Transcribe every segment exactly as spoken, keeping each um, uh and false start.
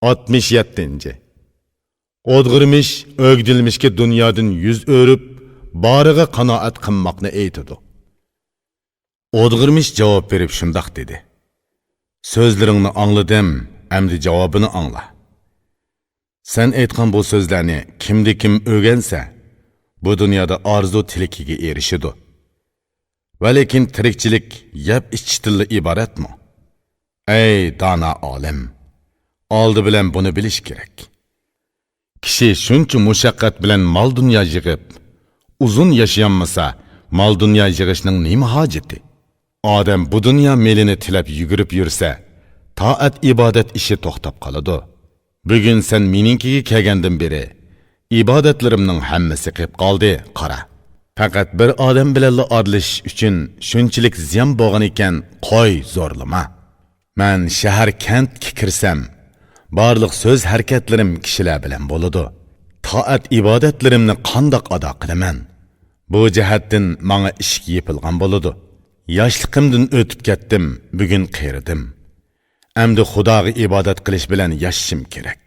ئاتمىش يەتتىنچى. ئودغىرمىش ئۆگدىلمىشكە دۇنيادىن يۈز ئۆرۈپ، بارىغا قانائەت قىلماقنى ئېيتىدۇ. ئودغىرمىش جاۋاب بېرىپ شۇنداق دېدى: سۆزلىرىڭنى ئاڭلىدىم، ئەمدى جاۋابىنى ئاڭلا. سەن ئېيتقان بۇ سۆزلەرنى كىمدە كىم ئۆگەنسە، بۇ دۇنيادا ئارزۇ تىلىكىگە ئېرىشىدۇ. ۋەلىكىن تىرىكچىلىك يەپ ئىچىشتىنلا ئىبارەتمۇ؟ ئەي دانا ئالىم! ئالدى بىلەن بۇنى بىلىش كېرەك. كىشى شۇنچە مۇشەققەت بىلەن مال-دۇنيا يىغىپ، ئۇزۇن ياشىيالمىسا، مال-دۇنيا يىغىشنىڭ نېمە ھاجىتى؟ ئادەم بۇ دۇنيا مېلىنى تىلەپ يۈگۈرۈپ يۈرسە، تائەت-ئىبادەت ئىشى توختاپ قالىدۇ. بۈگۈن سەن مېنىڭكىگە كەلگەندىن بېرى، ئىبادەتلىرىمنىڭ ھەممىسى قېلىپ قالدى، قارا. پەقەت بىر ئادەم بىلەنلا ئارىلىشىش ئۈچۈن شۇنچىلىك زىيان بولغان ئىكەن، قوي، زورلىما. مەن شەھەر-كەنتكە كىرسەم، بارلىق سۆز-ھەرىكەتلىرىم كىشىلەر بىلەن بولىدۇ. تائەت-ئىبادەتلىرىمنى قانداق ئادا قىلىمەن؟ بۇ جەھەتتىن ماڭا ئىشىك يېپىلغان بولىدۇ. ياشلىقىمدىن ئۆتۈپ كەتتىم، بۈگۈن قېرىدىم. ئەمدى خۇداغا ئىبادەت قىلىش بىلەن ياشىشىم كېرەك.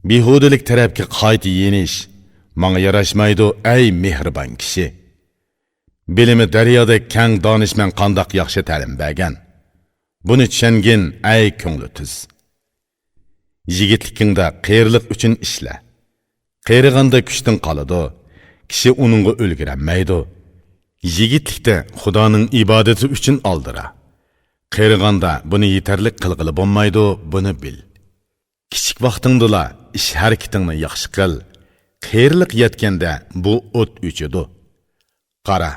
بىھۇدىلىك تەرەپكە قايتا يېنىش ماڭا ياراشمايدۇ، ئەي مېھرىبان كىشى! بىلىمى دەريادەك كەڭ دانىشمەن قانداق ياخشى تەلىم بەرگەن! بۇنى چۈشەنگىن، ئەي كۆڭلى تۈز! يىگىتلىكىڭدە قېرىلىق ئۈچۈن ئىشلە. قېرىغاندا كۈچتىن قالىدۇ، كىشى ئۇنىڭغا ئۈلگۈرەلمەيدۇ. يىگىتلىكتە خۇدانىڭ ئىبادىتى ئۈچۈن ئالدىرا. قېرىغاندا بۇنى يېتەرلىك قىلغىلى بولمايدۇ، بۇنى بىل. كىچىك ۋاقتىڭدىلا ئىش-ھەرىكىتىڭنى ياخشى قىل، قېرىلىق يەتكەندە بۇ ئوت ئۆچىدۇ. قارا،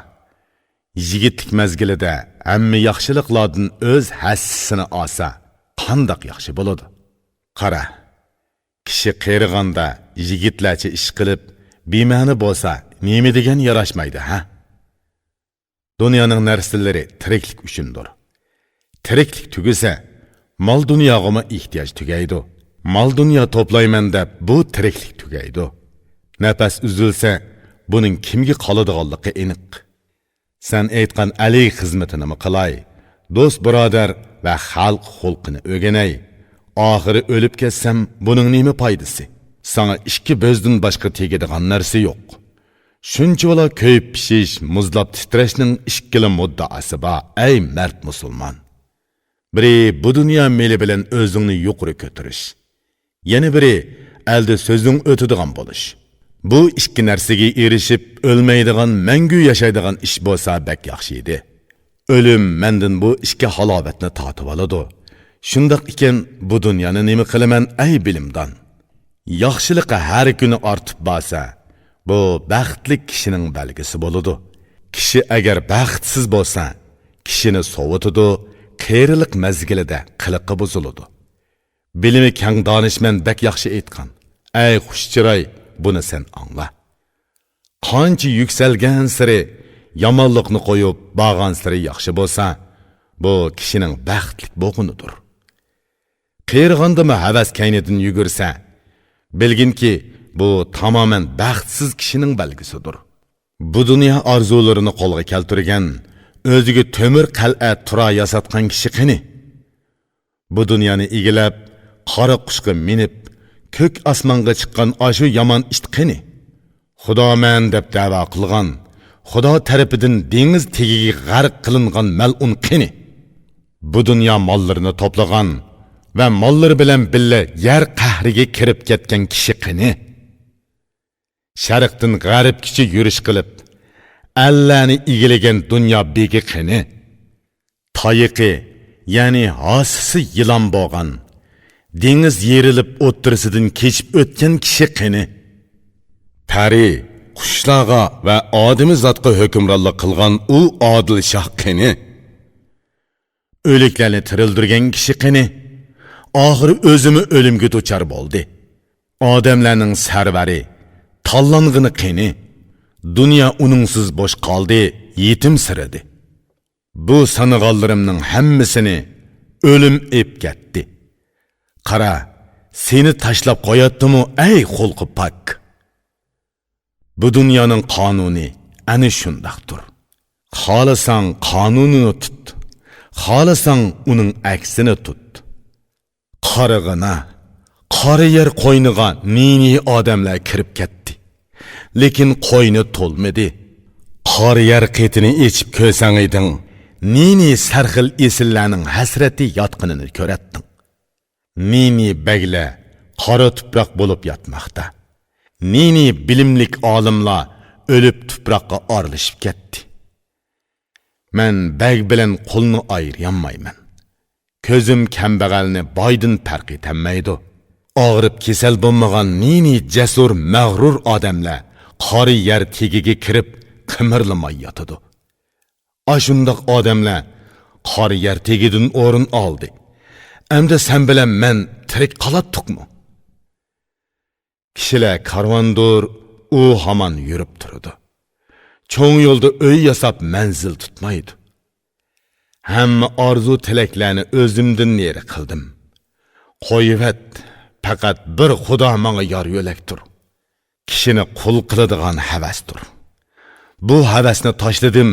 يىگىتلىك مەزگىلىدە ھەممە ياخشىلىقلاردىن ئۆز ھەسسىسىنى ئالسا، قانداق ياخشى بولىدۇ. قارا، كىشى قېرىغاندا يىگىتلەرچە ئىش قىلىپ، بىمەنە بولسا، نېمە دېگەن ياراشمايدۇ، ھە؟ دۇنيانىڭ نەرسىلىرى تىرىكلىك ئۈچۈندۇر. تىرىكلىك تۈگىسە، مال-دۇنياغىمۇ ئېھتىياج تۈگەيدۇ. مال-دۇنيا توپلايمەن دەپ، بۇ تىرىكلىك تۈگەيدۇ. نەپەس ئۈزۈلسە، بۇنىڭ كىمگە قالىدىغانلىقى ئېنىق. سەن ئېيتقان ئەلى خىزمىتىنىمۇ قىلاي، دوست-بۇرادەر ۋە خەلق خۇلقىنى ئۆگىنەي. ئاخىرى ئۆلۈپ كەتسەم، بۇنىڭ نېمە پايدىسى؟ ساڭا ئىككى بۆزدىن باشقا تېگىدىغان نەرسە يوق. شۇنچىۋالا كۆيۈپ پىشىش، مۇزلاپ تىترەشنىڭ ئىككىلا مۇددىئاسى بار، ئەي مەرد مۇسۇلمان! بىرى بۇ دۇنيا مېلى بىلەن ئۆزۈڭنى يۇقىرى كۆتۈرۈش، يەنە بىرى ئەلدە سۆزۈڭ ئۆتىدىغان بولۇش. بۇ ئىككى نەرسىگە ئېرىشىپ، ئۆلمەيدىغان، مەڭگۈ ياشايدىغان ئىش بولسا بەك ياخشى ئىدى. ئۆلۈم مەندىن بۇ ئىككى ھالاۋەتنى تارتىۋالىدۇ. شۇنداق ئىكەن، بۇ دۇنيانى نېمە قىلىمەن، ئەي بىلىمدان؟ ياخشىلىقى ھەر كۈنى ئارتىپ بارسا، بۇ بەختلىك كىشىنىڭ بەلگىسى بولىدۇ. كىشى ئەگەر بەختسىز بولسا، كىشىنى سوۋۇتىدۇ، قېرىلىق مەزگىلىدە قىلىقى بۇزۇلىدۇ. بىلىمى كەڭ دانىشمەن بەك ياخشى ئېيتقان: ئەي خۇش چىراي، بۇنى سەن ئاڭلا. قانچە يۈكسەلگەنسېرى يامانلىقنى قويۇپ، بارغانسېرى ياخشى بولسا، بۇ كىشىنىڭ بەختلىك بولغىنىدۇر. قېرىغاندىمۇ ھەۋەس كەينىدىن يۈگۈرسە، بىلگىنكى، بۇ تامامەن بەختسىز كىشىنىڭ بەلگىسىدۇر. بۇ دۇنيا ئارزۇلىرىنى قولغا كەلتۈرگەن، ئۆزىگە تۆمۈر قەلئە تۇرا ياساتقان كىشى قېنى؟ بۇ دۇنيانى ئىگىلەپ، قارا قۇشقا مىنىپ، كۆك ئاسمانغا چىققان ئاشۇ يامان ئىت قېنى؟ خۇدامەن دەپ دەۋا قىلغان، خۇدا تەرىپىدىن دېڭىز تېگىگە غەرق قىلىنغان مەلئۇن قېنى؟ بۇ دۇنيا ماللىرىنى توپلىغان ۋە ماللىرى بىلەن بىللە يەر قەھرىگە كىرىپ كەتكەن كىشى قېنى؟ شەرقتىن غەربكىچە يۈرۈش قىلىپ، ئەللەرنى ئىگىلىگەن دۇنيا بېگى قېنى؟ تايىقى، يەنى ھاسىسى يىلان بولغان، دېڭىز يېرىلىپ ئوتتۇرىسىدىن كېچىپ ئۆتكەن كىشى قېنى؟ پەرى، قۇشلارغا ۋە ئادىمىزاتقا ھۆكۈمرانلىق قىلغان ئۇ ئادىل شاھ قېنى؟ ئۆلۈكلەرنى تىرىلدۈرگەن كىشى قېنى؟ ئاخىرى ئۆزىمۇ ئۆلۈمگە دۇچار بولدى. ئادەملەرنىڭ سەرۋەرى، تاللانغىنى قېنى؟ دۇنيا ئۇنىڭسىز بوش قالدى، يېتىمسىرىدى. بۇ سانىغانلىرىمنىڭ ھەممىسىنى ئۆلۈم ئېپ كەتتى. قارا، سېنى تاشلاپ قوياتتىمۇ، ئەي خۇلقى پاك! بۇ دۇنيانىڭ قانۇنى ئەنە شۇنداقتۇر. خالىساڭ قانۇنىنى تۇت، خالىساڭ ئۇنىڭ ئەكسىنى تۇت. قارىغىنا، قارا يەر قوينىغا نى-نى ئادەملەر كىرىپ كەتتى. لېكىن قوينى تولمىدى. قارا يەر قېتىنى ئېچىپ كۆرسەڭ ئىدىڭ، نى-نى سەرخىل ئېسىللەرنىڭ ھەسرەتى ياتقىنىنى كۆرەتتىڭ. نى-نى بەگلەر قارا تۇپراق بولۇپ ياتماقتا. نى-نى بىلىملىك ئالىملار ئۆلۈپ تۇپراققا ئارىلىشىپ كەتتى. مەن بەگ بىلەن قۇلنى ئايرىيالمايمەن. كۆزۈم كەمبەغەلنى بايدىن پەرق ئېتەلمەيدۇ. ئاغرىپ كېسەل بولمىغان نى-نى جەسۇر، مەغرۇر ئادەملەر قارا يەر تېگىگە كىرىپ قىمىرلىماي ياتىدۇ. ئاشۇنداق ئادەملەر قارا يەر تېگىدىن ئورۇن ئالدى. ئەمدى سەن بىلەن مەن تىرىك قالاتتۇقمۇ؟ كىشىلەر كارۋاندۇر، ئۇ ھامان يۈرۈپ تۇرىدۇ. چوڭ يولدا ئۆي ياساپ مەنزىل تۇتمايدۇ. ھەممە ئارزۇ تىلەكلەرنى ئۆزۈمدىن نېرى قىلدىم. قويۇۋەت، پەقەت بىر خۇدا ماڭا يار يۆلەكتۇر. كىشىنى قۇل قىلىدىغان ھەۋەستۇر. بۇ ھەۋەسنى تاشلىدىم،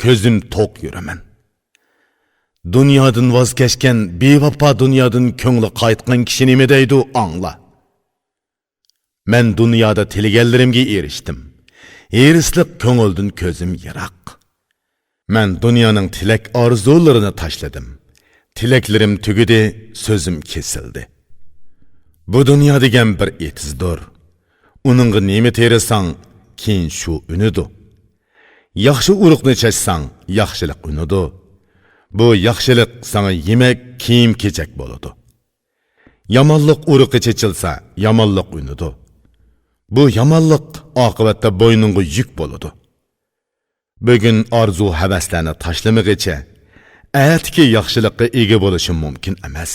كۆزۈم توق يۈرىمەن. دۇنيادىن ۋاز كەچكەن، بىۋاپا دۇنيادىن كۆڭلى قايتقان كىشى نېمە دەيدۇ، ئاڭلا. مەن دۇنيادا تىلىگەنلىرىمگە ئېرىشتىم. ھېرىسلىق كۆڭۈلدىن كۆزۈم يىراق. مەن دۇنيانىڭ تىلەك ئارزۇلىرىنى تاشلىدىم. تىلەكلىرىم تۈگىدى، سۆزۈم كېسىلدى. بۇ دۇنيا دېگەن بىر ئېتىزدۇر. ئۇنىڭغا نېمە تېرىساڭ، كېيىن شۇ ئۈنىدۇ. ياخشى ئۇرۇقنى چاچساڭ، ياخشىلىق ئۈنىدۇ. بۇ ياخشىلىق ساڭا يېمەك، كىيىم-كېچەك بولىدۇ. يامانلىق ئۇرۇقى چېچىلسا، يامانلىق ئۈنىدۇ. بۇ يامانلىق ئاقىۋەتتە بوينۇڭغا يۈك بولىدۇ. بۈگۈن ئارزۇ-ھەۋەسلەرنى تاشلىمىغىچە، ئەتىكى ياخشىلىققا ئىگە بولۇشۇم مۇمكىن ئەمەس.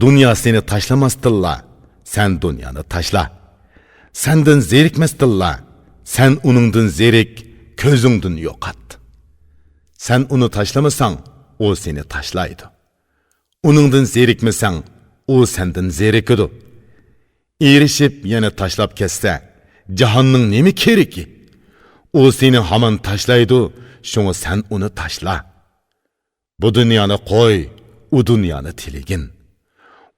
دۇنيا سېنى تاشلىماستىنلا، سەن دۇنيانى تاشلا. سەندىن زېرىكمەستىنلا، سەن ئۇنىڭدىن زېرىك، كۆزۈڭدىن يوقات. سەن ئۇنى تاشلىمىساڭ، ئۇ سېنى تاشلايدۇ. ئۇنىڭدىن زېرىكمىسەڭ، ئۇ سەندىن زېرىكىدۇ. ئېرىشىپ يەنە تاشلاپ كەتسە، جاھاننىڭ نېمە كېرىكى؟ ئۇ سېنى ھامان تاشلايدۇ، شۇڭا سەن ئۇنى تاشلا. بۇ دۇنيانى قوي، ئۇ دۇنيانى تىلىگىن.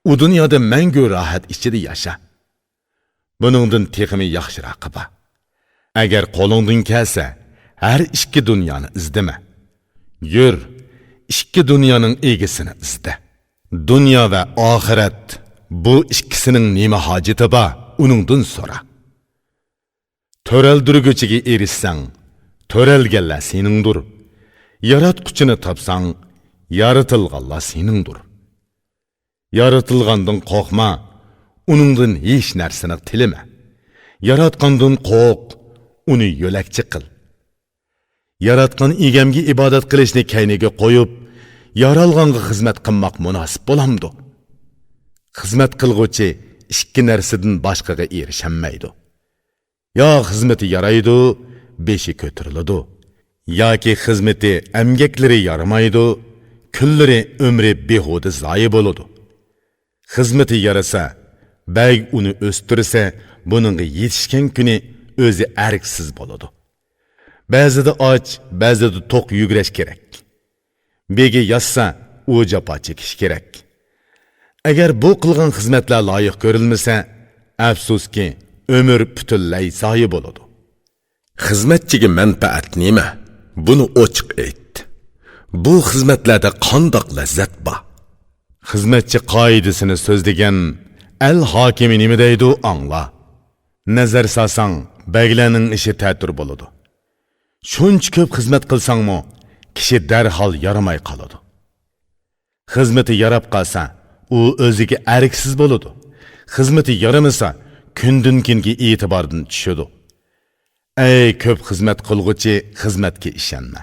ئۇ دۇنيادا مەڭگۈ راھەت ئىچىدە ياشا. بۇنىڭدىن تېخىمۇ ياخشىراقى بار. ئەگەر قولۇڭدىن كەلسە، ھەر ئىككى دۇنيانى ئىزدىمە. يۈر، ئىككى دۇنيانىڭ ئىگىسىنى ئىزدە. دۇنيا ۋە ئاخىرەت، بۇ ئىككىسىنىڭ نېمە ھاجىتى بار، ئۇنىڭدىن سورا. تۆرەلدۈرگۈچىگە ئېرىشسەڭ، تۆرەلگەنلەر سېنىڭدۇر. ياراتقۇچىنى تاپساڭ، يارىتىلغانلار سېنىڭدۇر. يارىتىلغاندىن قورقما، ئۇنىڭدىن ھېچ نەرسىنى تىلىمە. ياراتقاندىن قورق، ئۇنى يۆلەكچى قىل. ياراتقان ئىگەمگە ئىبادەت قىلىشنى كەينىگە قويۇپ، يارالغانغا خىزمەت قىلماق مۇناسىپ بولامدۇ؟ خىزمەت قىلغۇچى ئىككى نەرسىدىن باشقىغا ئېرىشەلمەيدۇ. يا خىزمىتى يارايدۇ، بېشى كۆتۈرۈلىدۇ. ياكى خىزمىتى، ئەمگەكلىرى يارىمايدۇ، كۈنلىرى، ئۆمرى بىھۇدە زايە بولىدۇ. خىزمىتى يارىسا، بەگ ئۇنى ئۆستۈرسە، بۇنىڭغا يېتىشكەن كۈنى ئۆزى ئەركسىز بولىدۇ. بەزىدە ئاچ، بەزىدە توق يۈگرەش كېرەك. بېگى ياتسا، ئۇ جاپا چېكىشى كېرەك. ئەگەر بۇ قىلغان خىزمەتلەر لايىق كۆرۈلمىسە، ئەپسۇسكى، ئۆمۈر پۈتۈنلەي زايە بولىدۇ. خىزمەتچىگە مەنپەئەت نېمە؟ بۇنى ئوچۇق ئېيت. بۇ خىزمەتلەردە قانداق لەززەت بار؟ خىزمەتچى قائىدىسىنى سۆزلىگەن ئەل ھاكىمى نېمە دەيدۇ، ئاڭلا. نەزەر سالساڭ، بەگلەرنىڭ ئىشى تەتۈر بولىدۇ. شۇنچە كۆپ خىزمەت قىلساڭمۇ، كىشى دەرھال يارىماي قالىدۇ. خىزمىتى ياراپ قالسا، ئۇ ئۆزىگە ئەركسىز بولىدۇ. خىزمىتى يارىمىسا، كۈندىن-كۈنگە ئېتىباردىن چۈشىدۇ. ئەي كۆپ خىزمەت قىلغۇچى، خىزمەتكە ئىشەنمە.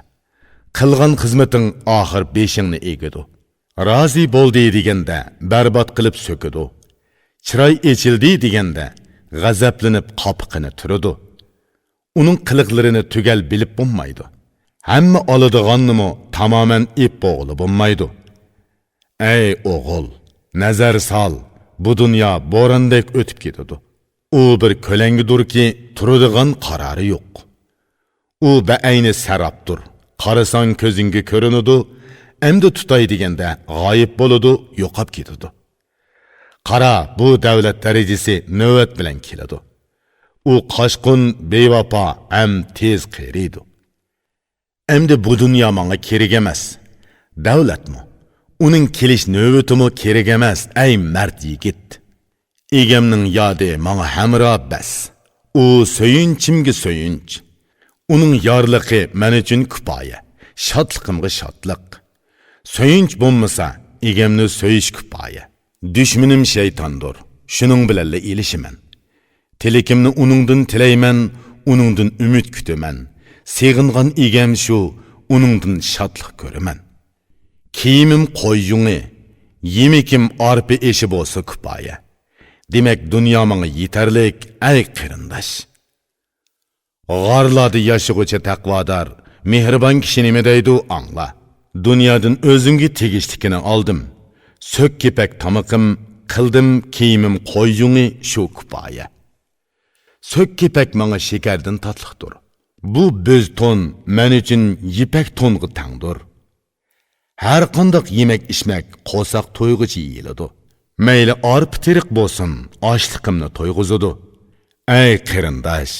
قىلغان خىزمىتىڭ ئاخىر بېشىڭنى ئېگىدۇ. رازى بولدى دېگەندە بەربات قىلىپ سۆكىدۇ. چىراي ئېچىلدى دېگەندە غەزەپلىنىپ قاپىقىنى تۈرىدۇ. ئۇنىڭ قىلىقلىرىنى تۈگەل بىلىپ بولمايدۇ. ھەممە ئالىدىغاننىمۇ تامامەن ئېپ بوغۇلى بولمايدۇ. ئەي ئوغۇل، نەزەر سال، بۇ دۇنيا بوراندەك ئۆتۈپ كېتىدۇ. ئۇ بىر كۆلەڭگىدۇركى، تۇرىدىغان قارارى يوق. ئۇ بەئەينى سەراپتۇر. قارىساڭ كۆزۈڭگە كۆرۈنىدۇ، ئەمدى تۇتاي دېگەندە غايىب بولىدۇ، يوقاپ كېتىدۇ. قارا، بۇ دەۋلەت دەرىجىسى نۆۋەت بىلەن كېلىدۇ. ئۇ قاچقۇن، بىۋاپا ھەم تېز قېرىيدۇ. ئەمدى بۇ دۇنيا ماڭا كېرەك ئەمەس. دەۋلەتمۇ، ئۇنىڭ كېلىش نۆۋىتىمۇ كېرەك ئەمەس، ئەي مەرد يىگىت! ئىگەمنىڭ يادى ماڭا ھەمراھ بەس. ئۇ سۆيۈنچۈمگە سۆيۈنچ. ئۇنىڭ يارلىقى مەن ئۈچۈن كۇپايە، شادلىقىمغا شادلىق. سۆيۈنچ بولمىسا، ئىگەمنى سۆيۈش كۇپايە. دۈشمىنىم شەيتاندۇر، شۇنىڭ بىلەنلا ئېلىشىمەن. تىلىكىمنى ئۇنىڭدىن تىلەيمەن، ئۇنىڭدىن ئۈمىد كۈتىمەن. سېغىنغان ئىگەم شۇ، ئۇنىڭدىن شادلىق كۆرىمەن. كىيىمىم قوي يۇڭى، يېمىكىم ئارپا ئېشى بولسا كۇپايە. دېمەك، دۇنيا ماڭا يېتەرلىك، ئەي قېرىنداش! غارلاردا ياشىغۇچە تەقۋادار، مېھرىبان كىشى نېمە دەيدۇ، ئاڭلا. دۇنيادىن ئۆزۈمگە تېگىشلىكىنى ئالدىم. سۆك كېپەك تامىقىم، قىلدىم كىيىمىم قوي يۇڭى، شۇ كۇپايە. سۆك كېپەك ماڭا شېكەردىن تاتلىقتۇر. بۇ بۆز تون مەن ئۈچۈن يىپەك تونغا تەڭدۇر. ھەر قانداق يېمەك-ئىچمەك قورساق تويغۇچە يېيىلىدۇ. مەيلى ئارپا تېرىق بولسۇن، ئاشلىقىمنى تويغۇزىدۇ. ئەي قېرىنداش،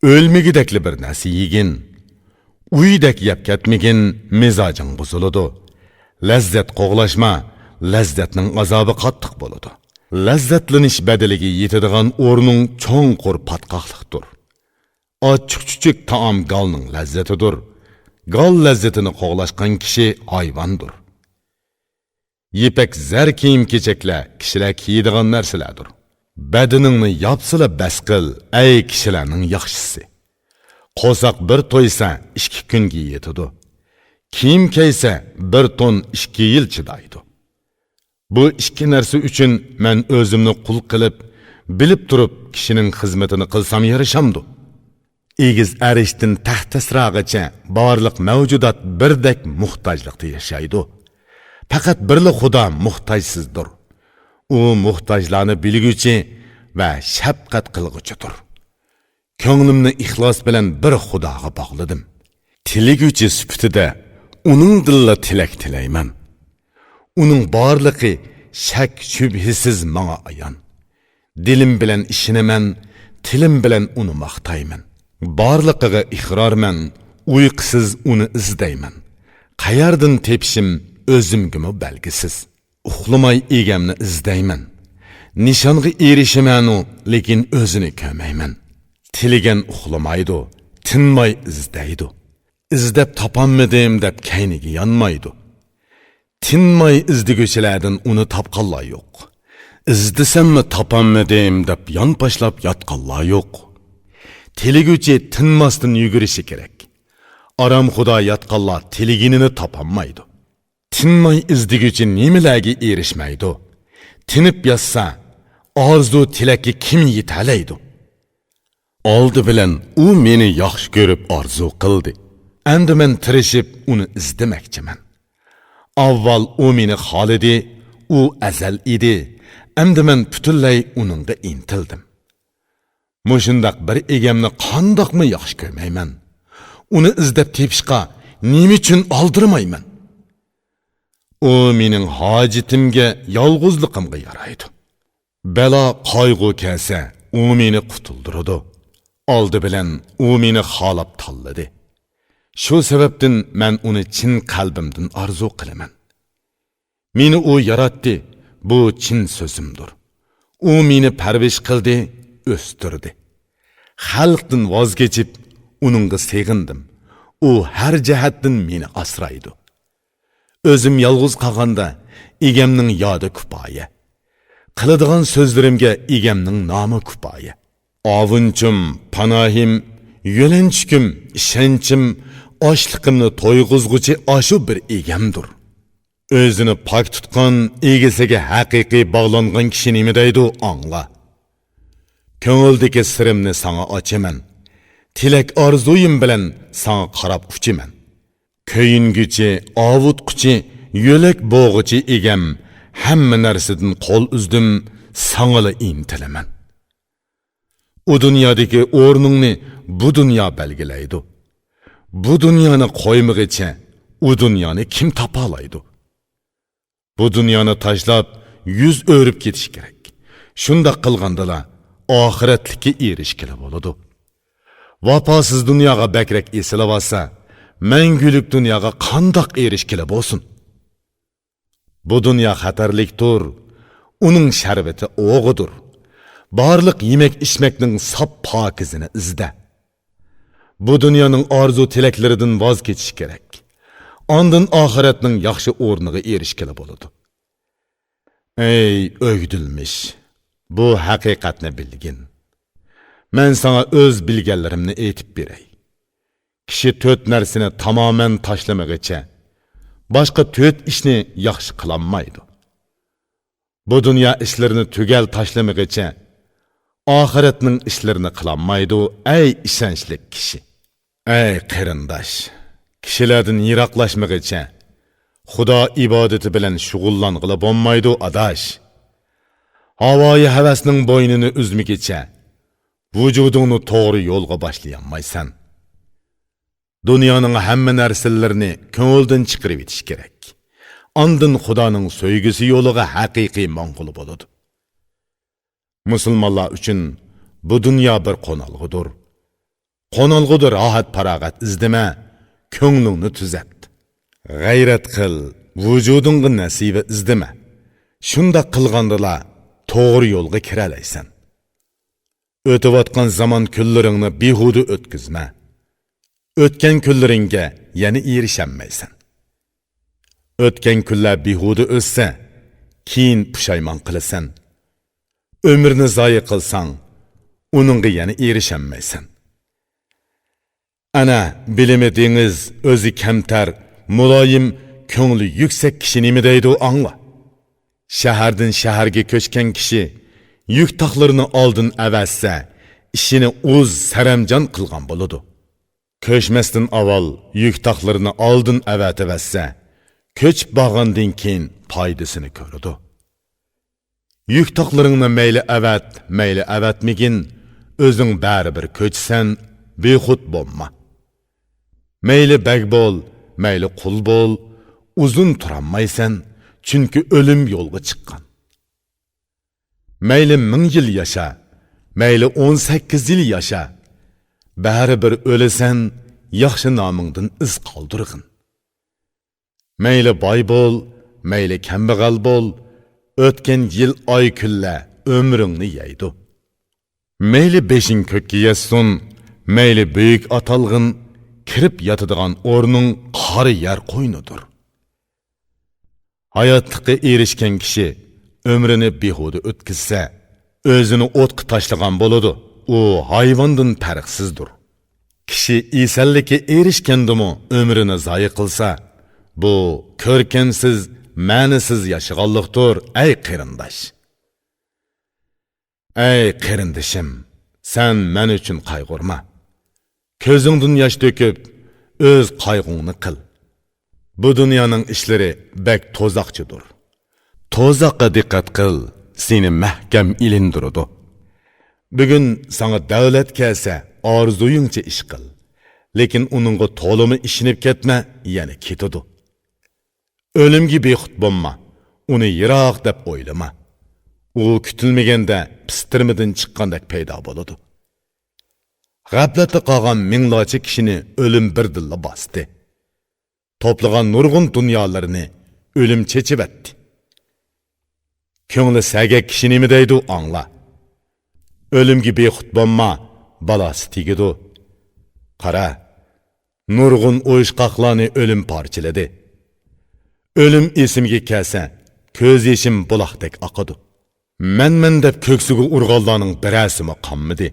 ئۆلمىگۈدەكلا بىر نەرسە يېگىن. ئۇيدەك يەپ كەتمىگىن، مىزاجىڭ بۇزۇلىدۇ. لەززەت قوغلاشما، لەززەتنىڭ ئازابى قاتتىق بولىدۇ. لەززەتلىنىش بەدىلىگە يېتىدىغان ئورنۇڭ چوڭقۇر پاتقاقلىقتۇر. ئاچچىق-چۈچۈك تائام گالنىڭ لەززىتىدۇر. گال لەززىتىنى قوغلاشقان كىشى ھايۋاندۇر. يىپەك زەر كىيىم-كېچەكلەر كىشىلەر كىيىدىغان نەرسىلەردۇر. بەدىنىڭنى ياپسىلا بەس قىل، ئەي كىشىلەرنىڭ ياخشىسى. قورساق بىر تويسا، ئىككى كۈنگە يېتىدۇ. كىيىم كىيسە، بىر تون ئىككى يىل چىدايدۇ. بۇ ئىككى نەرسە ئۈچۈن مەن ئۆزۈمنى قۇل قىلىپ، بىلىپ تۇرۇپ كىشىنىڭ خىزمىتىنى قىلسام يارىشامدۇ؟ ئېگىز ئەرشتىن تەختەسراغىچە بارلىق مەۋجۇدات بىردەك موھتاجلىقتا ياشايدۇ. پەقەت بىرلا خۇدا موھتاجسىزدۇر. ئۇ موھتاجلارنى بىلگۈچى ۋە شەپقەت قىلغۇچىدۇر. كۆڭلۈمنى ئىخلاس بىلەن بىر خۇداغا باغلىدىم. تىلىگۈچى سۈپىتىدە ئۇنىڭدىنلا تىلەك تىلەيمەن. ئۇنىڭ بارلىقى شەك-شۈبھىسىز ماڭا ئايان. دىلىم بىلەن ئىشىنىمەن، تىلىم بىلەن ئۇنى ماختايمەن. بارلىقىغا ئىقرارمەن، ئۇيقۇسىز ئۇنى ئىزدەيمەن. قەيەردىن تېپىشىم ئۆزۈمگىمۇ بەلگىسىز. ئۇخلىماي ئىگەمنى ئىزدەيمەن. نىشانغا ئېرىشىمەنۇ، لېكىن ئۆزىنى كۆرمەيمەن. تىلىگەن ئۇخلىمايدۇ، تىنماي ئىزدەيدۇ. ئىزدەپ تاپالمىدىم دەپ كەينىگە يانمايدۇ. تىنماي ئىزدىگۈچىلەردىن ئۇنى تاپقانلار يوق. ئىزدىسەممۇ تاپالمىدىم دەپ يانپاشلاپ ياتقانلار يوق. تىلىگۈچى تىنماستىن يۈگۈرۈشى كېرەك. ئارامخۇدا ياتقانلار تىلىگىنىنى تاپالمايدۇ. تىنماي ئىزدىگۈچى نېمىلەرگە ئېرىشمەيدۇ؟ تىنىپ ياتسا، ئارزۇ تىلەككە كىم يېتەلەيدۇ؟ ئالدى بىلەن ئۇ مېنى ياخشى كۆرۈپ ئارزۇ قىلدى. ئەمدى مەن تىرىشىپ ئۇنى ئىزدىمەكچىمەن. ئاۋۋال ئۇ مېنى خالىدى، ئۇ ئەزەل ئىدى. ئەمدى مەن پۈتۈنلەي ئۇنىڭغا ئىنتىلدىم. مۇشۇنداق بىر ئىگەمنى قانداقمۇ ياخشى كۆرمەيمەن؟ ئۇنى ئىزدەپ تېپىشقا نېمە ئۈچۈن ئالدىرىمايمەن؟ ئۇ مېنىڭ ھاجىتىمگە، يالغۇزلۇقۇمغا يارايدۇ. بەلا، قايغۇ كەلسە، ئۇ مېنى قۇتۇلدۇرىدۇ. ئالدى بىلەن ئۇ مېنى خالاپ تاللىدى. شۇ سەۋەبتىن مەن ئۇنى چىن قەلبىمدىن ئارزۇ قىلىمەن. مېنى ئۇ ياراتتى، بۇ چىن سۆزۈمدۇر. ئۇ مېنى پەرۋىش قىلدى، ئۆستۈردى. خەلقتىن ۋاز كېچىپ، ئۇنىڭغا سېغىندىم. ئۇ ھەر جەھەتتىن مېنى ئاسرايدۇ. ئۆزۈم يالغۇز قالغاندا، ئىگەمنىڭ يادى كۇپايە. قىلىدىغان سۆزلىرىمگە ئىگەمنىڭ نامى كۇپايە. ئاۋۇنچۇم، پاناھىم، يۆلەنچۈكۈم، ئىشەنچىم، ئاچلىقىمنى تويغۇزغۇچى ئاشۇ بىر ئىگەمدۇر. ئۆزىنى پاك تۇتقان، ئىگىسىگە ھەقىقىي باغلانغان كىشى نېمە دەيدۇ، ئاڭلا. كۆڭۈلدىكى سىرىمنى ساڭا ئاچىمەن. تىلەك ئارزۇيۇم بىلەن ساڭا قاراپ ئۇچىمەن. كۆيۈنگۈچى، ئاۋۇتقۇچى، يۆلەك بوغۇچى ئىگەم، ھەممە نەرسىدىن قول ئۈزدۈم، ساڭىلا ئىنتىلىمەن. ئۇ دۇنيادىكى ئورنۇڭنى بۇ دۇنيا بەلگىلەيدۇ. بۇ دۇنيانى قويمىغىچە، ئۇ دۇنيانى كىم تاپالايدۇ؟ بۇ دۇنيانى تاشلاپ، يۈز ئۆرۈپ كېتىش كېرەك. شۇنداق قىلغاندىلا ئاخىرەتلىككە ئېرىشكىلى بولىدۇ. ۋاپاسىز دۇنياغا بەكرەك ئېسىلىۋالسا، مەڭگۈلۈك دۇنياغا قانداق ئېرىشكىلى بولسۇن؟ بۇ دۇنيا خەتەرلىكتۇر، ئۇنىڭ شەربىتى ئوغىدۇر. بارلىق يېمەك-ئىچمەكنىڭ ساپ پاكىزىنى ئىزدە. بۇ دۇنيانىڭ ئارزۇ-تىلەكلىرىدىن ۋاز كېچىش كېرەك. ئاندىن ئاخىرەتنىڭ ياخشى ئورنىغا ئېرىشكىلى بولىدۇ. ئەي ئۆگدۈلمىش، بۇ ھەقىقەتنى بىلگىن. مەن ساڭا ئۆز بىلگەنلىرىمنى ئېيتىپ بېرەي. كىشى تۆت نەرسىنى تامامەن تاشلىمىغىچە، باشقا تۆت ئىشنى ياخشى قىلالمايدۇ. بۇ دۇنيا ئىشلىرىنى تۈگەل تاشلىمىغىچە، ئاخىرەتنىڭ ئىشلىرىنى قىلالمايدۇ، ئەي ئىشەنچلىك كىشى. ئەي قېرىنداش، كىشىلەردىن يىراقلاشمىغىچە، خۇدا ئىبادىتى بىلەن شۇغۇللانغىلى بولمايدۇ، ئاداش. ھاۋايى ھەۋەسنىڭ بوينىنى ئۈزمىگىچە، ۋۇجۇدۇڭنى توغرا يولغا باشلىيالمايسەن. دۇنيانىڭ ھەممە نەرسىلىرىنى كۆڭۈلدىن چىقىرىۋېتىش كېرەك. ئاندىن خۇدانىڭ سۆيگۈسى يولىغا ھەقىقىي ماڭغىلى بولىدۇ. مۇسۇلمانلار ئۈچۈن بۇ دۇنيا بىر قونالغۇدۇر. قونالغۇدا راھەت-پاراغەت ئىزدىمە، كۆڭلۈڭنى تۈزەت. غەيرەت قىل، ۋۇجۇدۇڭغا نەسىۋە ئىزدىمە. شۇنداق قىلغاندىلا توغرا يولغا كىرەلەيسەن. ئۆتۈۋاتقان زامان كۈنلىرىڭنى بىھۇدە ئۆتكۈزمە. ئۆتكەن كۈنلىرىڭگە يەنە ئېرىشەلمەيسەن. ئۆتكەن كۈنلەر بىھۇدە ئۆتسە، كېيىن پۇشايمان قىلىسەن. ئۆمۈرنى زايە قىلساڭ، ئۇنىڭغا يەنە ئېرىشەلمەيسەن. ئەنە، بىلىمى دېڭىز، ئۆزى كەمتەر، مۇلايىم، كۆڭلى يۈكسەك كىشى نېمە دەيدۇ، ئاڭلا. شەھەردىن شەھەرگە كۆچكەن كىشى يۈك تاقلىرىنى ئالدىن ئەۋەتسە، ئىشىنى ئۇز سەرەمجان قىلغان بولىدۇ. كۆچمەستىن ئاۋۋال يۈك تاقلىرىنى ئالدىن ئەۋەتىۋەتسە، كۆچۈپ بارغاندىن كېيىن پايدىسىنى كۆرىدۇ. يۈك تاقلىرىڭنى مەيلى ئەۋەت، مەيلى ئەۋەتمىگىن، ئۆزۈڭ بەرىبىر كۆچىسەن، بىخۇد بولما. مەيلى بەگ بول، مەيلى قۇل بول، ئۇزۇن تۇرالمايسەن، چۈنكى ئۆلۈم يولغا چىققان. مەيلى مىڭ يىل ياشا، مەيلى ئون سەككىز يىل ياشا، بەرىبىر ئۆلىسەن، ياخشى نامىڭدىن ئىز قالدۇرغىن. مەيلى باي بول، مەيلى كەمبەغەل بول، ئۆتكەن يىل، ئاي، كۈنلەر ئۆمرۈڭنى يەيدۇ. مەيلى بېشىڭ كۆككە يەتسۇن، مەيلى بۈيۈك ئاتالغىن، كىرىپ ياتىدىغان ئورنۇڭ قارا يەر قوينىدۇر. ھاياتلىققا ئېرىشكەن كىشى ئۆمرىنى بىھۇدە ئۆتكۈزسە، ئۆزىنى ئوتقا تاشلىغان بولىدۇ. ئۇ ھايۋاندىن پەرقسىزدۇر. كىشى ئېسەنلىككە ئېرىشكەندىمۇ ئۆمرىنى زايە قىلسا، بۇ كۆركەمسىز، مەنىسىز ياشىغانلىقتۇر، ئەي قېرىنداش. ئەي قېرىندىشىم، سەن مەن ئۈچۈن قايغۇرما. كۆزۈڭدىن ياش تۆكۈپ، ئۆز قايغۇڭنى قىل. بۇ دۇنيانىڭ ئىشلىرى بەك توزاقچىدۇر. توزاققا دىققەت قىل، سېنى مەھكەم ئىلىندۇرىدۇ. بۈگۈن ساڭا دەۋلەت كەلسە، ئارزۇيۇڭچە ئىش قىل. لېكىن ئۇنىڭغا تولىمۇ ئىشىنىپ كەتمە، يەنە كېتىدۇ. ئۆلۈمگە بىخۇد بولما، ئۇنى يىراق دەپ ئويلىما. ئۇ كۈتۈلمىگەندە پىستىرمىدىن چىققاندەك پەيدا بولىدۇ. غەپلەتتە قالغان مىڭلارچە كىشىنى ئۆلۈم بىردىنلا باستى. توپلىغان نۇرغۇن دۇنيالىرىنى ئۆلۈم چېچىۋەتتى. كۆڭلى سەگەك كىشى نېمە دەيدۇ، ئاڭلا. ئۆلۈمگە بىخۇد بولما، بالاسى تېگىدۇ. قارا، نۇرغۇن ئۇيۇشقاقلارنى ئۆلۈم پارچىلىدى. ئۆلۈم ئېسىمگە كەلسە، كۆز يېشىم بۇلاقتەك ئاقىدۇ. مەنمەن دەپ كۆكسىگە ئۇرغانلارنىڭ بىرەرسىمۇ قانمىدى.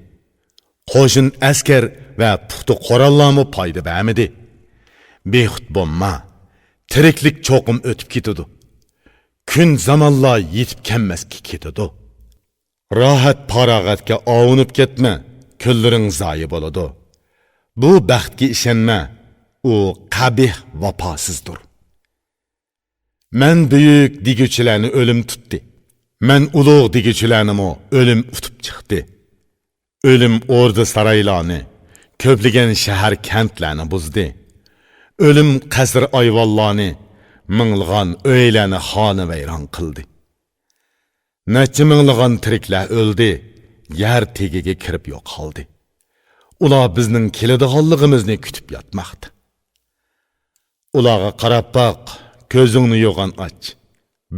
قوشۇن ئەسكەر ۋە پۇختا قوراللارمۇ پايدا بەرمىدى. بىخۇد بولما، تىرىكلىك چوقۇم ئۆتۈپ كېتىدۇ. كۈن زامانلار يېتىپ كەلمەسكە كېتىدۇ. راھەت-پاراغەتكە ئاۋۇنۇپ كەتمە، كۈنلىرىڭ زايە بولىدۇ. بۇ بەختكە ئىشەنمە، ئۇ قەبىھ، ۋاپاسىزدۇر. مەن بۈيۈك دېگۈچىلەرنى ئۆلۈم تۇتتى. مەن ئۇلۇغ دېگۈچىلەرنىمۇ ئۆلۈم ئۇتۇپ چىقتى. ئۆلۈم ئوردا-سارايلارنى، كۆپلىگەن شەھەر-كەنتلەرنى بۇزدى. ئۆلۈم قەسىر-ئايۋانلارنى، مىڭلىغان ئۆيلەرنى خانىۋەيران قىلدى. نەچچە مىڭلىغان تىرىكلەر ئۆلدى، يەر تېگىگە كىرىپ يوقالدى. ئۇلار بىزنىڭ كېلىدىغانلىقىمىزنى كۈتۈپ ياتماقتا. ئۇلارغا قاراپ باق، كۆزۈڭنى يوغان ئاچ.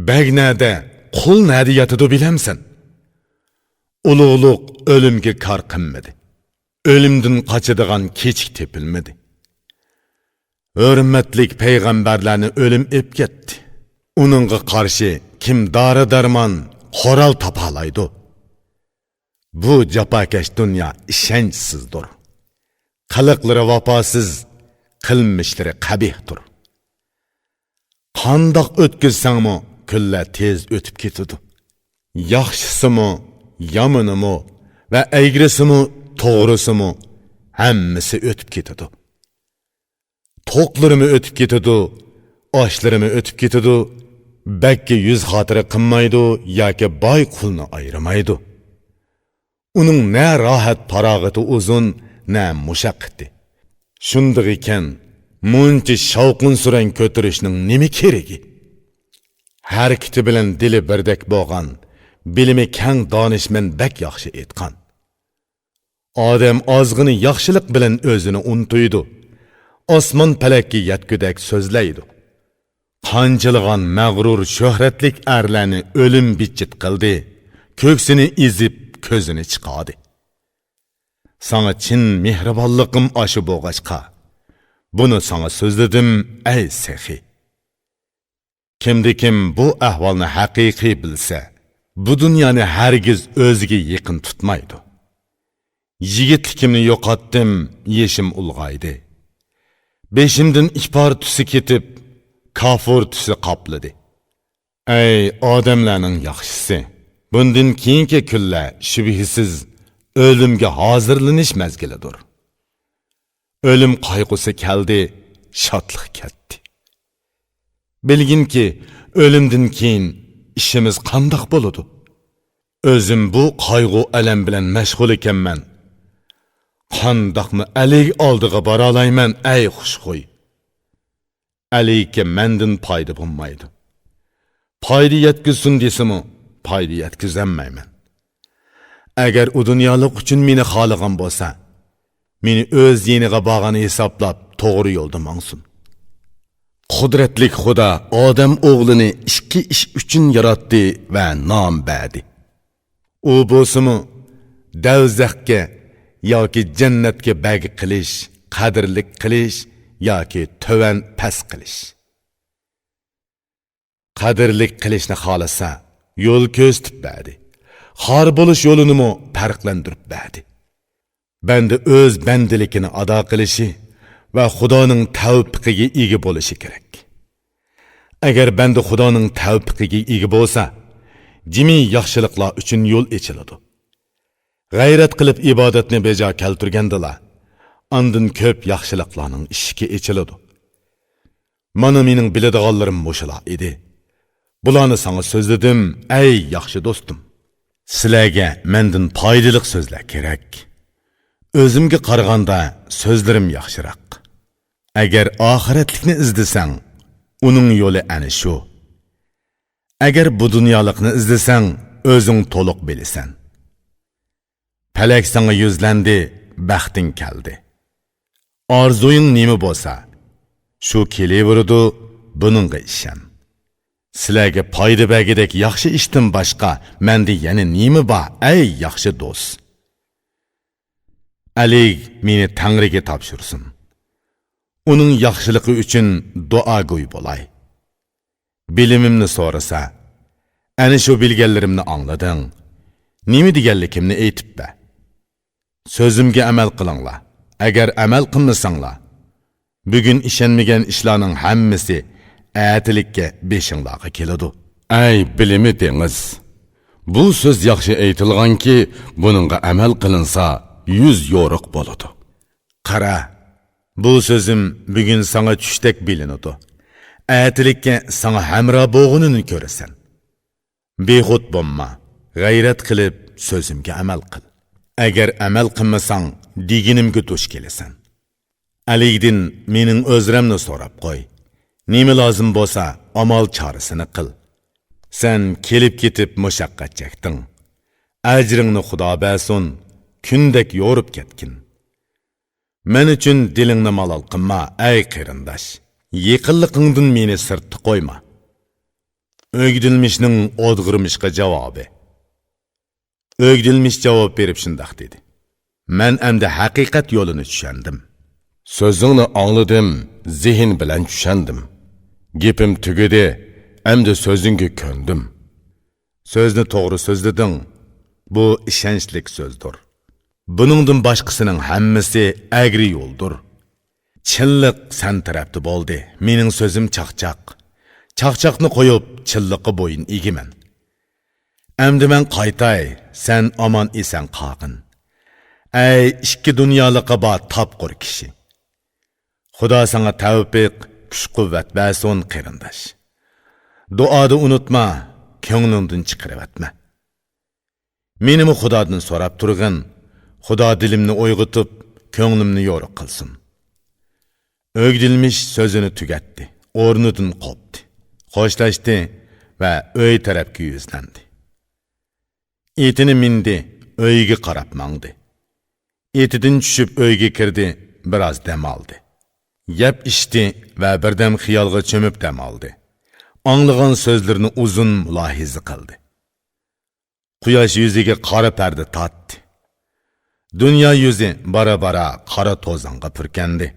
بەگ نەدە، قۇل نەدە ياتىدۇ بىلەمسەن؟ ئۇلۇغلۇق ئۆلۈمگە كار قىلمىدى. ئۆلۈمدىن قاچىدىغان كېچىك تېپىلمىدى. ھۆرمەتلىك پەيغەمبەرلەرنى ئۆلۈم ئېپ كەتتى. ئۇنىڭغا قارشى كىم دارى-دەرمان، قورال تاپالايدۇ؟ بۇ جاپاكەش دۇنيا ئىشەنچسىزدۇر. قىلىقلىرى ۋاپاسىز، قىلمىشلىرى قەبىھتۇر. قانداق ئۆتكۈزسەڭمۇ، كۈنلەر تېز ئۆتۈپ كېتىدۇ. ياخشىسىمۇ، يامىنىمۇ ۋە ئەگرىسىمۇ، توغرىسىمۇ، ھەممىسى ئۆتۈپ كېتىدۇ. توقلىرىمۇ ئۆتۈپ كېتىدۇ، ئاشلىرىمۇ ئۆتۈپ كېتىدۇ. بەگكە يۈز خاتىرە قىلمايدۇ ياكى باي قۇلنى ئايرىمايدۇ. ئۇنىڭ نە راھەت پاراغىتى ئۇزۇن، نە مۇشەققىتى. شۇندىغىكەن، مۇنچە شاۋقۇن-سۈرەڭ كۆتۈرۈشنىڭ نېمە كېرىكى؟ ھەرىكىتى بىلەن دىلى بىردەك بولغان، بىلىمى كەڭ دانىشمەن بەك ياخشى ئېيتقان: ئادەم ئازغىنە ياخشىلىق بىلەن ئۆزىنى ئۇنتۇيدۇ، ئاسمان پەلەككە يەتكۈدەك سۆزلەيدۇ. قانچىلىغان مەغرۇر شۆھرەتلىك ئەرلەرنى ئۆلۈم بىتچىت قىلدى، كۆكسىنى ئېزىپ، كۆزىنى چىقاردى. ساڭا چىن مېھرىبانلىقىم ئاشۇ بولغاچقا، بۇنى ساڭا سۆزلىدىم، ئەي سېخىي! كىمدىكىم بۇ ئەھۋالنى ھەقىقىي بىلسە، بۇ دۇنيانى ھەرگىز ئۆزىگە يېقىن تۇتمايدۇ. يىگىتلىكىمنى يوقاتتىم، يېشىم ئۇلغايدى. بېشىمدىن ئىپار تۈسى كېتىپ، كافۇر تۈسى قاپلىدى. ئەي ئادەملەرنىڭ ياخشىسى، بۇندىن كېيىنكى كۈنلەر شۈبھىسىز ئۆلۈمگە ھازىرلىنىش مەزگىلىدۇر. ئۆلۈم قايغۇسى كەلدى، شادلىق كەتتى. بىلگىنكى، ئۆلۈمدىن كېيىن ئىشىمىز قانداق بولىدۇ؟ ئۆزۈم بۇ قايغۇ-ئەلەم بىلەن مەشغۇل ئىكەنمەن. قانداقمۇ ئەلىگە ئالدىغا بارالايمەن، ئەي خۇشخۇي! ئەلىگە مەندىن پايدا بولمايدۇ. پايدا يەتكۈزسۇن دېسىمۇ، پايدا يەتكۈزەلمەيمەن. ئەگەر ئۇ دۇنيالىق ئۈچۈن مېنى خالىغان بولسا، مېنى ئۆز يېنىغا بارغان ھېسابلاپ، توغرا يولدا ماڭسۇن. قۇدرەتلىك خۇدا ئادەم ئوغلىنى ئىككى ئىش ئۈچۈن ياراتتى ۋە نام بەردى. ئۇ بولسىمۇ، دەۋزەخكە ياكى جەننەتكە بەگ قىلىش، قەدىرلىك قىلىش ياكى تۆۋەن پەس قىلىش. قەدىرلىك قىلىشنى خالىسا، يول كۆرسىتىپ بەردى. خار بولۇش يولىنىمۇ پەرقلەندۈرۈپ بەردى. بەندە ئۆز بەندىلىكىنى ئادا قىلىشى ۋە خۇدانىڭ تەۋپىقىگە ئىگە بولۇشى كېرەك. ئەگەر بەندە خۇدانىڭ تەۋپىقىگە ئىگە بولسا، جىمى ياخشىلىقلار ئۈچۈن يول ئېچىلىدۇ. غەيرەت قىلىپ ئىبادەتنى بېجا كەلتۈرگەندىلا، ئاندىن كۆپ ياخشىلىقلارنىڭ ئىشىكى ئېچىلىدۇ. مانا مېنىڭ بىلىدىغانلىرىم مۇشۇلار ئىدى. بۇلارنى ساڭا سۆزلىدىم، ئەي ياخشى دوستۇم. سىلەرگە مەندىن پايدىلىق سۆزلەر كېرەك. ئۆزۈمگە قارىغاندا سۆزلىرىم ياخشىراق. ئەگەر ئاخىرەتلىكنى ئىزدىسەڭ، ئۇنىڭ يولى ئەنە شۇ. ئەگەر بۇ دۇنيالىقنى ئىزدىسەڭ، ئۆزۈڭ تولۇق بىلىسەن. پەلەك ساڭا يۈزلەندى، بەختىڭ كەلدى. ئارزۇيۇڭ نېمە بولسا، شۇ كېلىۋېرىدۇ، بۇنىڭغا ئىشەن. سىلەرگە پايدا بەرگۈدەك ياخشى ئىشتىن باشقا مەندە يەنە نېمە بار، ئەي ياخشى دوست؟ ئەلىگ مېنى تەڭرىگە تاپشۇرسۇن. ئۇنىڭ ياخشىلىقى ئۈچۈن دۇئاگوي بولاي. بىلىمىمنى سورىسا، ئەنە شۇ بىلگەنلىرىمنى ئاڭلىدىڭ. نېمە دېگەنلىكىمنى ئېيتىپ بەر. سۆزۈمگە ئەمەل قىلىڭلار. ئەگەر ئەمەل قىلمىساڭلار، بۈگۈن ئىشەنمىگەن ئىشلارنىڭ ھەممىسى ئەتىلىككە بېشىڭلارغا كېلىدۇ. ئەي بىلىمى دېڭىز! بۇ سۆز ياخشى ئېيتىلغانكى، بۇنىڭغا ئەمەل قىلىنسا، يۈز يورۇق بولىدۇ. قارا، بۇ سۆزۈم بۈگۈن ساڭا چۈشتەك بىلىنىدۇ. ئەتىلىككە ساڭا ھەمراھ بولغىنىنى كۆرىسەن. بىخۇد بولما، غەيرەت قىلىپ سۆزۈمگە ئەمەل قىل. ئەگەر ئەمەل قىلمىساڭ، دېگىنىمگە دۇچ كېلىسەن. ئەلىگدىن مېنىڭ ئۆزرەمنى سوراپ قوي. نېمە لازىم بولسا، ئامال چارىسىنى قىل. سەن كېلىپ-كېتىپ مۇشەققەت چەكتىڭ. ئەجرىڭنى خۇدا بەرسۇن، كۈندەك يورۇپ كەتكىن. مەن ئۈچۈن دىلىڭنى مالال قىلما، ئەي قېرىنداش. يېقىنلىقىڭدىن مېنى سىرتتا قويما. ئۆگدۈلمىشنىڭ ئودغۇرمىشقا جاۋابى. ئۆگدۈلمىش جاۋاب بېرىپ شۇنداق دېدى: مەن ئەمدى ھەقىقەت يولىنى چۈشەندىم. سۆزۈڭنى ئاڭلىدىم، زېھىن بىلەن چۈشەندىم. گېپىم تۈگىدى، ئەمدى سۆزۈڭگە كۆندۈم. سۆزنى توغرا سۆزلىدىڭ. بۇ ئىشەنچلىك سۆزدۇر. بۇنىڭدىن باشقىسىنىڭ ھەممىسى ئەگرى يولدۇر. چىنلىق سەن تەرەپتە بولدى، مېنىڭ سۆزۈم چاقچاق. چاقچاقنى قويۇپ، چىنلىققا بويۇن ئېگىمەن. ئەمدى مەن قايتاي، سەن ئامان-ئېسەن قالغىن. ئەي ئىككى دۇنيالىقى بار تاپقۇر كىشى! خۇدا ساڭا تەۋپىق، كۈچ-قۇۋۋەت بەرسۇن، قېرىنداش. دۇئادا ئۇنتۇما، كۆڭلۈڭدىن چىقىرىۋەتمە. مېنىمۇ خۇدادىن سوراپ تۇرغىن، خۇدا دىلىمنى ئويغىتىپ، كۆڭلۈمنى يورۇق قىلسۇن. ئۆگدۈلمىش سۆزىنى تۈگەتتى، ئورنىدىن قوپتى، خوشلاشتى ۋە ئۆي تەرەپكە يۈزلەندى. ئېتىنى مىندى، ئۆيىگە قاراپ ماڭدى. ئېتىدىن چۈشۈپ ئۆيگە كىردى، بىراز دەم ئالدى. يەپ ئىچتى ۋە بىردەم خىيالغا چۆمۈپ دەم ئالدى. ئاڭلىغان سۆزلىرىنى ئۇزۇن مۇلاھىزە قىلدى. قۇياش يۈزىگە قارا پەردە تارتتى. دۇنيا يۈزى بارا-بارا قارا توزانغا پۈركەندى.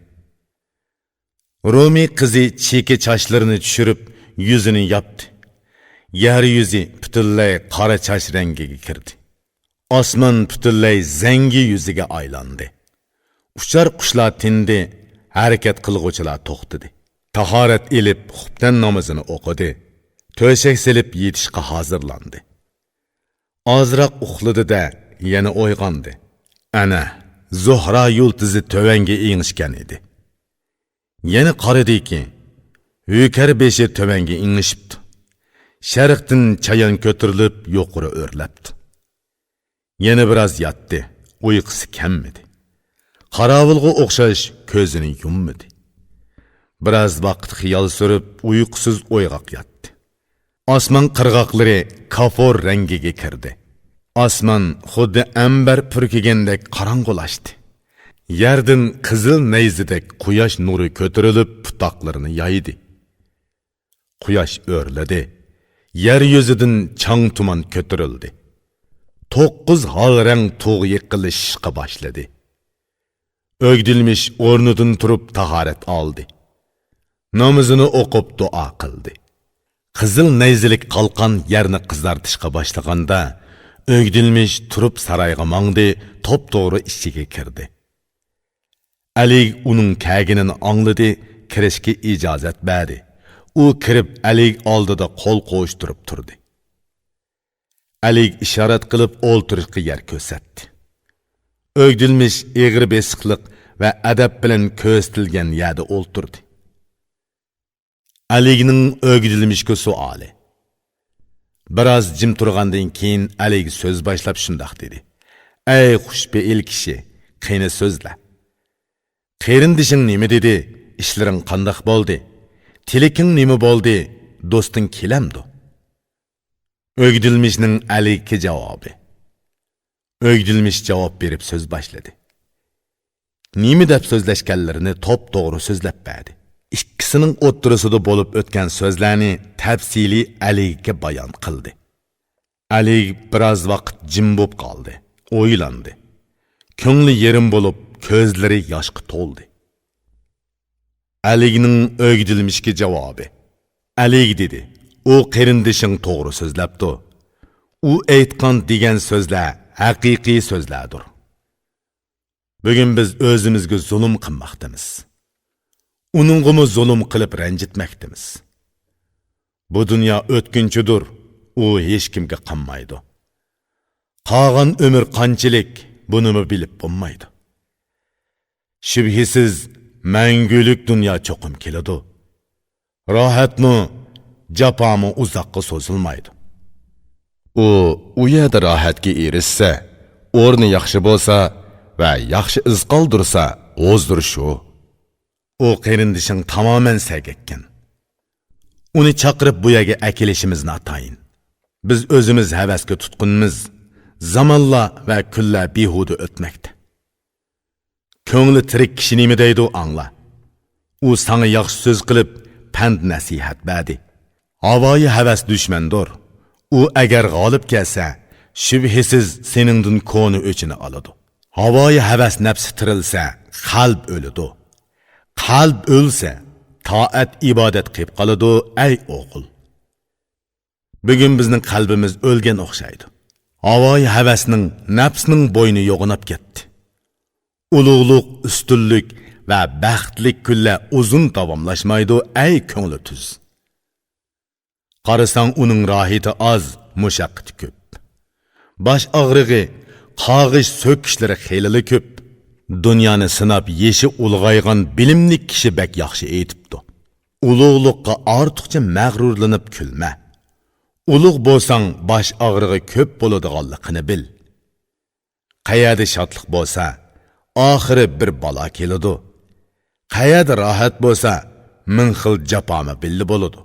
رومىي قىزى چېكە چاچلىرىنى چۈشۈرۈپ، يۈزىنى ياپتى. يەر يۈزى پۈتۈنلەي قارا چاچ رەڭگىگە كىردى. ئاسمان پۈتۈنلەي زەڭگى يۈزىگە ئايلاندى. ئۇچار قۇشلار تىندى، ھەرىكەت قىلغۇچىلار توختىدى. تاھارەت ئېلىپ، خۇپتەن نامىزىنى ئوقۇدى. تۆشەك سېلىپ يېتىشقا ھازىرلاندى. ئازراق ئۇخلىدى-دە، يەنە ئويغاندى. ئەنە، زۇھرا يۇلتۇزى تۆۋەنگە ئېڭىشكەن ئىدى. يەنە قارىدىكى، ھۆكەر بېشى تۆۋەنگە ئېڭىشىپتۇ. شەرقتىن چايان كۆتۈرۈلۈپ يۇقىرى ئۆرلەپتۇ. يەنە بىراز ياتتى، ئۇيقۇسى كەممىدى. قاراۋۇلغا ئوخشاش كۆزىنى يۇممىدى. بىراز ۋاقىت خىيال سۈرۈپ، ئۇيقۇسىز ئويغاق ياتتى. ئاسمان قىرغاقلىرى كافۇر رەڭگىگە كىردى. ئاسمان خۇددى ئەمبەر پۈركىگەندەك قاراڭغۇلاشتى. يەردىن قىزىل نەيزىدەك قۇياش نۇرى كۆتۈرۈلۈپ پۇتاقلىرىنى يايدى. قۇياش ئۆرلىدى. يەر يۈزىدىن چاڭ تۇمان كۆتۈرۈلدى. توققۇز ھال رەڭ تۇغ يېقىلىشىشقا باشلىدى. ئۆگدۈلمىش ئورنىدىن تۇرۇپ تاھارەت ئالدى. نامىزىنى ئوقۇپ دۇئا قىلدى. قىزىل نەيزىلىك قالقان يەرنى قىزارتىشقا باشلىغاندا، ئۆگدۈلمىش تۇرۇپ سارايغا ماڭدى، توپتوغرا ئىچىگە كىردى. ئەلى ئۇنىڭ كەلگىنىنى ئاڭلىدى، كىرىشكە ئىجازەت بەردى. ئۇ كىرىپ ئەلى ئالدىدا قول قوۋۇشتۇرۇپ تۇردى. ئەلىگە ئىشارەت قىلىپ ئولتۇرۇشقا يەر كۆرسەتتى. ئۆگدۈلمىش ئېغىر بېسىقلىق ۋە ئەدەپ بىلەن كۆرسىتىلگەن يەردە ئولتۇردى. ئەلىگنىڭ ئۆگدۈلمىشكە سوئالى. بىراز جىم تۇرغاندىن كېيىن ئەلىگ سۆز باشلاپ شۇنداق دېدى: ئەي خۇشپېئىل كىشى، قېنى سۆزلە. قېرىندىشىڭ نېمە دېدى؟ ئىشلىرىڭ قانداق بولدى؟ تىلىكىڭ نېمە بولدى؟ دوستۇڭ كېلەمدۇ؟ ئۆگدۈلمىشنىڭ ئەلىگكە جاۋابى. ئۆگدۈلمىش جاۋاب بېرىپ سۆز باشلىدى. نېمە دەپ سۆزلەشكەنلىرىنى توپتوغرا سۆزلەپ بەردى. ئىككىسىنىڭ ئوتتۇرىسىدا بولۇپ ئۆتكەن سۆزلەرنى تەپسىلىي ئەلىگكە بايان قىلدى. ئەلىگ بىراز ۋاقىت جىم بولۇپ قالدى، ئويلاندى. كۆڭلى يېرىم بولۇپ، كۆزلىرى ياشقا تولدى. ئەلىگنىڭ ئۆگدۈلمىشكە جاۋابى. ئەلىگ دېدى: ئۇ قېرىندىشىڭ توغرا سۆزلەپتۇ. ئۇ ئېيتقان دېگەن سۆزلەر ھەقىقىي سۆزلەردۇر. بۈگۈن بىز ئۆزىمىزگە زۇلۇم قىلماقتىمىز. ئۇنىڭغىمۇ زۇلۇم قىلىپ رەنجىتمەكتىمىز. بۇ دۇنيا ئۆتكۈنچىدۇر، ئۇ ھېچكىمگە قالمايدۇ. قالغان ئۆمۈر قانچىلىك، بۇنىمۇ بىلىپ بولمايدۇ. شۈبھىسىز، مەڭگۈلۈك دۇنيا چوقۇم كېلىدۇ. راھەتمۇ، جاپامۇ ئۇزاققا سوزۇلمايدۇ. ئۇ ئۇ يەردە راھەتكە ئېرىشسە، ئورنى ياخشى بولسا ۋە ياخشى ئىز قالدۇرسا، ھۇزۇر شۇ. ئۇ قېرىندىشىڭ تامامەن سەگەككەن. ئۇنى چاقىرىپ بۇ يەرگە ئەكېلىشىمىز ناتايىن. بىز ئۆزىمىز ھەۋەسكە تۇتقۇنمىز، زامانلار ۋە كۈنلەر بىھۇدە ئۆتمەكتە. كۆڭلى تىرىك كىشى نېمە دەيدۇ، ئاڭلا. ئۇ ساڭا ياخشى سۆز قىلىپ، پەند-نەسىھەت بەردى. ھاۋايى ھەۋەس دۈشمەندۇر. ئۇ ئەگەر غالىب كەلسە، شۈبھىسىز سېنىڭدىن كونا ئۆچىنى ئالىدۇ. ھاۋايى ھەۋەس نەپسى تىرىلسە، قەلب ئۆلىدۇ. قەلب ئۆلسە، تائەت-ئىبادەت قېلىپ قالىدۇ، ئەي ئوغۇل. بۈگۈن بىزنىڭ قەلبىمىز ئۆلگەن ئوخشايدۇ. ھاۋايى ھەۋەسنىڭ، نەپسنىڭ بوينى يوغىناپ كەتتى. ئۇلۇغلۇق، ئۈستۈنلۈك ۋە بەختلىك كۈنلەر ئۇزۇن داۋاملاشمايدۇ، ئەي كۆڭلى تۈز. قارىساڭ، ئۇنىڭ راھىتى ئاز، مۇشەققىتى كۆپ. باش ئاغرىقى، قاغىش، سۆكۈشلىرى خېلىلا كۆپ. دۇنيانى سىناپ يېشى ئۇلغايغان بىلىملىك كىشى بەك ياخشى ئېيتىپتۇ: «ئۇلۇغلۇققا ئارتۇقچە مەغرۇرلىنىپ كۈلمە. ئۇلۇغ بولساڭ، باش ئاغرىقى كۆپ بولىدىغانلىقىنى بىل.» قەيەردە شادلىق بولسا، ئاخىرى بىر بالا كېلىدۇ. قەيەردە راھەت بولسا، مىڭ خىل جاپامۇ بىللە بولىدۇ.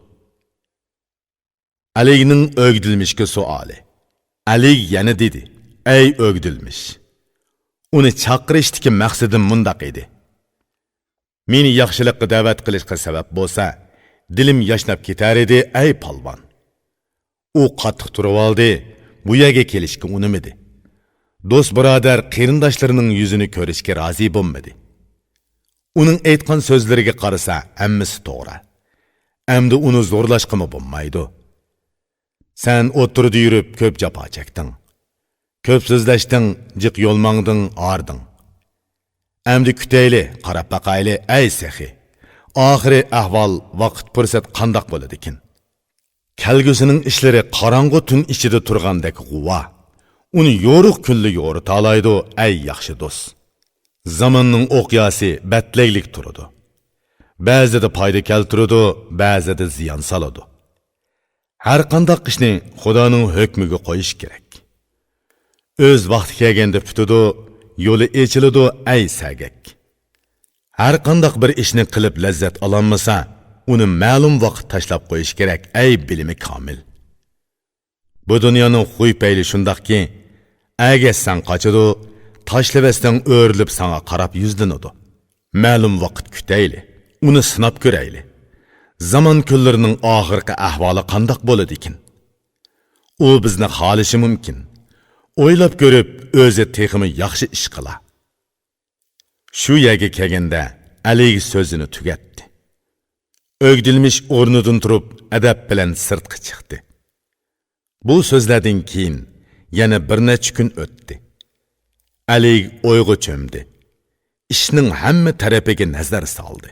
ئەلىگنىڭ ئۆگدۈلمىشكە سوئالى. ئەلىگ يەنە دېدى: «ئەي ئۆگدۈلمىش! ئۇنى چاقىرىشتىكى مەقسىتىم مۇنداق ئىدى. مېنى ياخشىلىققا دەۋەت قىلىشقا سەۋەب بولسا، دىلىم ياشناپ كېتەر ئىدى، ئەي پالۋان!» ئۇ قاتتىق تۇرۇۋالدى، بۇ يەرگە كېلىشكە ئۇنىمىدى. دوست-بۇرادەر، قېرىنداشلىرىنىڭ يۈزىنى كۆرۈشكە رازى بولمىدى. ئۇنىڭ ئېيتقان سۆزلىرىگە قارىسا، ھەممىسى توغرا. ئەمدى ئۇنى زورلاشقىمۇ بولمايدۇ. سەن ئوتتۇرىدا يۈرۈپ كۆپ جاپا چەكتىڭ. كۆپ سۆزلەشتىڭ، جىق يول ماڭدىڭ، ھاردىڭ. ئەمدى كۈتەيلى، قاراپ باقايلى، ئەي سېخىي! ئاخىرى ئەھۋال، ۋاقىت-پۇرسەت قانداق بولىدىكىن؟ كەلگۈسىنىڭ ئىشلىرى قاراڭغۇ تۈن ئىچىدە تۇرغاندەك غۇۋا. ئۇنى يورۇق كۈنلا يورۇتالايدۇ، ئەي ياخشى دوست! زاماننىڭ ئوقياسى بەتلەيلىك تۇرىدۇ. بەزىدە پايدا كەلتۈرىدۇ، بەزىدە زىيان سالىدۇ. ھەر قانداق ئىشنى خۇدانىڭ ھۆكمىگە قويۇش كېرەك. ئۆز ۋاقتى كەلگەندە پۈتىدۇ، يولى ئېچىلىدۇ، ئەي سەگەك! ھەر قانداق بىر ئىشنى قىلىپ لەززەت ئالالمىسا، ئۇنى مەلۇم ۋاقىت تاشلاپ قويۇش كېرەك، ئەي بىلىمى كامىل! بۇ دۇنيانىڭ خۇي-پەيلى شۇنداقكى، ئەگەشسەڭ قاچىدۇ، تاشلىۋەتسەڭ ئۆرۈلۈپ ساڭا قاراپ يۈزلىنىدۇ. مەلۇم ۋاقىت كۈتەيلى، ئۇنى سىناپ كۆرەيلى. زامان كۈنلىرىنىڭ ئاخىرقى ئەھۋالى قانداق بولىدىكىن؟ ئۇ بىزنى خالىشى مۇمكىن. ئويلاپ كۆرۈپ، ئۆزى تېخىمۇ ياخشى ئىش قىلا. شۇ يەرگە كەلگەندە، ئەلىگ سۆزىنى تۈگەتتى. ئۆگدۈلمىش ئورنىدىن تۇرۇپ، ئەدەپ بىلەن سىرتقا چىقتى. بۇ سۆزلەردىن كېيىن يەنە بىر نەچچە كۈن ئۆتتى. ئەلىگ ئويغا چۆمدى. ئىشنىڭ ھەممە تەرىپىگە نەزەر سالدى.